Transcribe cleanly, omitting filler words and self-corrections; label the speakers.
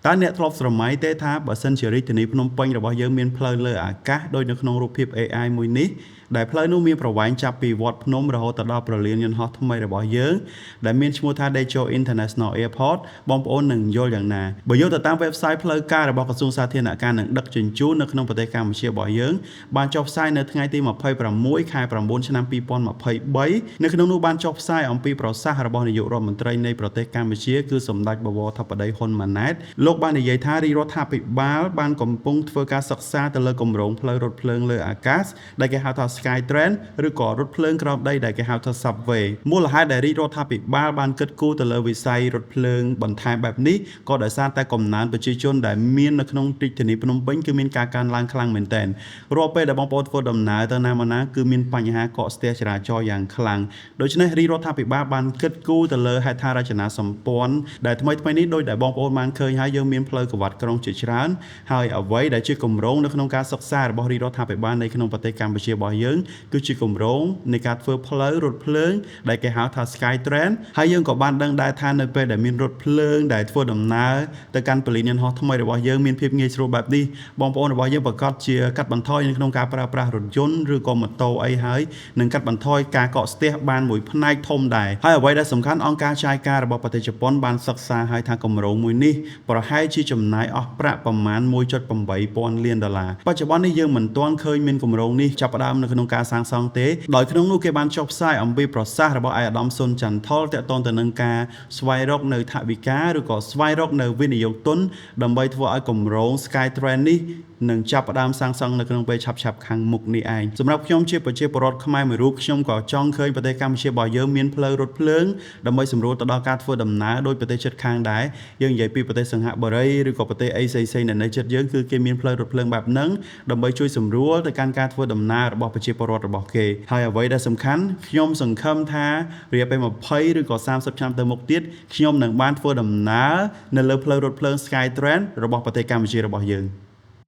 Speaker 1: តើអ្នកធ្លាប់ស្រមៃទេថាបើសិនជារាជធានីភ្នំពេញរបស់យើងមានផ្លូវលើអាកាសដូចនៅក្នុងរូបភាព AI មួយនេះដែលផ្លូវនោះមានប្រវែងចាប់ពីវត្តភ្នំរហូតទៅដល់ព្រលានយន្តហោះថ្មីរបស់យើងដែលមានឈ្មោះថា Techo International Airport បងប្អូននឹងយល់យ៉ាងណាបើយកទៅតាម website ផ្លូវការរបស់ក្រសួងសាធារណការនិងដឹកជញ្ជូននៅក្នុងប្រទេសកម្ពុជារបស់យើងបានចុះផ្សាយនៅថ្ងៃទី26ខែ9ឆ្នាំ2023នៅក្នុងនោះបានចុះផ្សាយអំពីប្រសាសន៍របស់នាយករដ្ឋមន្ត្រីនៃប្រទេសកម្ពុជាគឺសម្ដេចបវរធិបតីហ៊ុនម៉ាណែតលោកបាននិយាយថារាជរដ្ឋាភិបាលបានកំពុងធ្វើការសិក្សាទៅលើគម្រោងផ្លូវរថភ្លើងលើអាកាសដែលគេហៅថា Sky Train ឬក៏រថភ្លើងក្រោមដីដែលគេហៅថា Subway មូលហេតុដែលរាជរដ្ឋាភិបាលបានគិតគូរទៅលើវិស័យរថភ្លើងបន្ថែមបែបនេះក៏ដោយសារតែកំណើនប្រជាជនដែលមាននៅក្នុងរាជធានីភ្នំពេញគឺមានការកើនឡើងខ្លាំងមែនទែនរាល់ពេលដែលបងប្អូនធ្វើដំណើរទៅណាមកណាគឺមានបញ្ហាកកស្ទះចរាចរណ៍យ៉ាងខ្លាំងដូច្នេះរាជរដ្ឋាភិបាលបានគិតគូរទៅលើហេដ្ឋារចនាសម្ព័ន្ធដែលថ្មីថ្មីនេះដោយដែលបងប្អូនបានឃើញហើយយើងមានផ្លូវក្រវ៉ាត់ក្រុងជាច្រើនហើយអ្វីដែលជាគម្រោងនៅក្នុងការសិក្សារបស់រាជរដ្ឋាភិបាលនៅក្នុងប្រទេសកម្ពុជារបស់យើងគឺជាគម្រោងនៃការធ្វើផ្លូវរថភ្លើងដែលគេហៅថា Sky Train ហើយយើងក៏បានដឹងដែរថានៅពេលដែលមានរថភ្លើងដែលធ្វើដំណើរទៅកាន់ព្រលានយន្តហោះថ្មីរបស់យើងមានភាពងាយស្រួលបែបនេះបងប្អូនរបស់យើងប្រាកដជាកាត់បន្ថយនៅក្នុងការប្រើប្រាស់រថយន្តឬក៏ម៉ូតូអីហើយនឹងកាត់បន្ថយការកកស្ទះបានមួយផ្នែកធំដែរហើយអ្វីដែលសំខាន់អង្គការចាយការរបស់ប្រទេសជប៉ុនបានសិក្សាហើយថាគម្រោងមួយនេះប្រហែលជាចំណាយអស់ប្រាក់ប្រមាណ1.8ពាន់លានដុល្លារបច្ចុប្បន្ននេះយើងមិនទាន់ឃើញមានគម្រោងនេះចាប់ផ្ដើមនៅក្នុងការសាងសង់ទេដោយក្នុងនោះគេបានចុះផ្សាយអំពីប្រសាសន៍របស់ឯកឧត្តមស៊ុនចាន់ថុលទាក់ទងទៅនឹងការស្វែងរកនៅថវិកាឬក៏ស្វែងរកនៅវិនិយោគទុនដើម្បីធ្វើឲ្យគម្រោង Sky Train នេះនឹងចាប់ផ្ដើមសាងសង់នៅក្នុងពេលឆាប់ៗខាងមុខនេះឯងសម្រាប់ខ្ញុំជាប្រជាពលរដ្ឋខ្មែរមួយរូបខ្ញុំក៏ចង់ឃើញប្រទេសកម្ពុជារបស់យើងមានផ្លូវរថភ្លើងដើម្បីសម្រួលទៅដល់ការធ្វើដំណើរដោយប្រទេសជិតខាងដែរយើងនិយាយពីប្រទេសសិង្ហបុរីឬក៏ប្រទេសអីផ្សេងៗនៅជិតយើងគឺគេមានផ្លូវរថភ្លើងបែបហ្នឹងដើម្បីជួយសម្រួលទៅកាន់ការធ្វើដំណើររបស់ប្រជាពលរដ្ឋរបស់គេហើយអ្វីដែលសំខាន់ខ្ញុំសង្ឃឹមថារយៈពេល20ឬក៏30ឆ្នាំទៅមុខទៀតខ្ញុំនឹងបានធ្វើដំណើរនៅលើផ្លូវរថភ្លើង Sky Train របស់ប្រទេសកម្ពុជារបស់យើង។